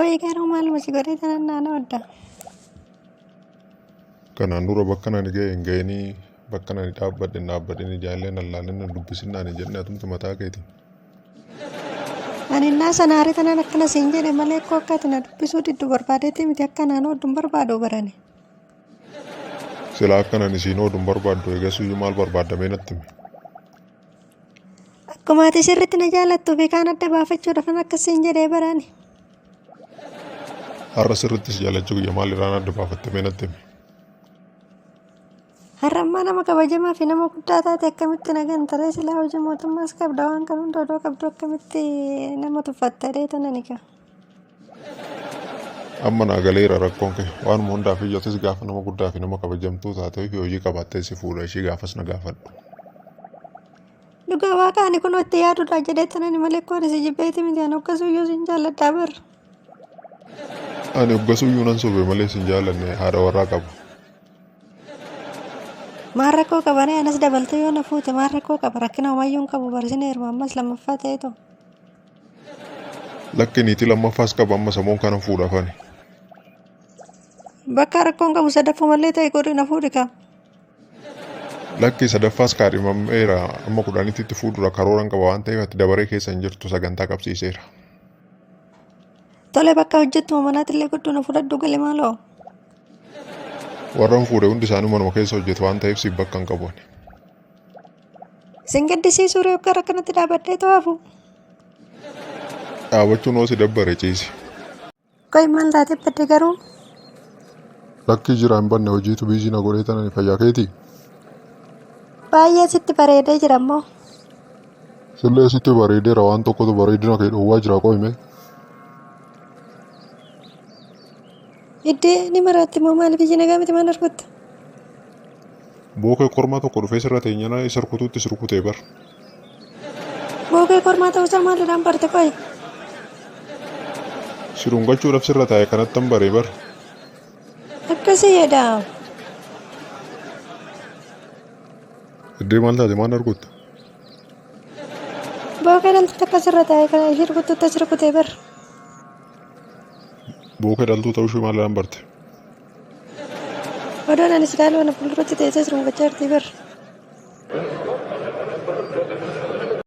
Qoyi garuu maaluma si godhee tanan naan oodda? Kanaan dura bakka ani ga'e hin ga'inii, bakka ani dhaabbadhe hin dhaabbadhin, ijaallee nan laalin, nan dubbisin naan hin jenne atumti mataa keetiin. Ani innaa sana aaree tanan akkana siin jedhe malee akkoo akka ati na dubbisuu diddu barbaadeetii miti, akka naan ooddu hin barbaadu barani. Silaa akka ani siin oodu hin barbaaddu, eegasuyyuu maal barbaaddamee natti himi. Akkuma ati sirriitti na jaalattuu fi kaan adda baafachuudhaafan akkas siin jedhee barani. Har'a sirriitti si jaallachuu kiyya maal irraan adda baafattamee natti himi. Har'a ammaa nama kabajamaa fi nama guddaa taate akkamitti na gantaree? Silaa hojii mootummaas qabda, waan kan hunda odoo qabdu akkamitti nama tuffatta tanani ka. Amma naa galeera rakkoon kee. Waanuma hundaaf iyyatis gaafa nama guddaa fi nama kabajamtuu taatee fi hojii qabaattee si fuudha, ishii gaafas na gaafadhu. Dhugaa waaqa ani kun itti yaaduudha jedhee tanani malee koo ani si jibbeeti miti, ani akkasuyyuu sin jaalladhaa bar. Ani hoggasuyyuu nan sobe malee sin jaallanne, haadha warraa qaba. Maal rakkoo qabanee anas dabaltee yoo na fuute maal rakkoo qaba? Rakkina homayyuu hin qabu, barsine heeruma ammas lammaffaa ta'eetu. Lakki, niitii lammaffaas qaba, amma samoon kana fuudhaaf ani. Bakka rakkoon qabu, sadaffumallee ta'e godhi na fuudhi kaa. Lakki, sadaffaas kaadhimameera, amma 10tti itti fuudhura karooran qaba waan ta'eef ati dabaree keessa hin jirtu, sagantaa qabsiiseera. Tole, bakka hojjettuma manaatillee godhu na fudhadhu gale maaloo. Warran fuudhe hundi isaanii manuma keessa hojjetu waan ta'eef siif bakka hin qabu ani. Sin gaddisiisuu ree akka akkanatti dhaabadhee to'afu? Dhaabachuun hoo si dabbare, ciisi. Qoy, maal taatee badde garuu? Lakkii, jira, hin banne, hojiitu busy na godhee tanani. Fayyaa keetii? Baay'ee sitti bareedee jira immoo. Sillee sitti bareedeera, waan tokkotu bareedina kee dhowwaa jira, qoyme. Iddee ni maraatti immoo maal biyyi nagaa miti, maal argutta? Bookee kormaa tokko dhufee sirra teenyana isa rukutuutti si rukutee bar. Bookee kormaa ta'uusaa maalidhaan barte qoy? Si dhungachuudhaaf sirra taa'e kanattan baree bar. Akkasii jedha. Iddee, maal taate, maal argutta? Bookee dhaltu takka sirra taa'e kana ishee rukuttuutti as rukutee bar. Bookee dhaltuu ta'uu ishee maalidhaan barte? Odoon ani si ilaalu ana fuulduratti teessee si dhungachaa jirti bar.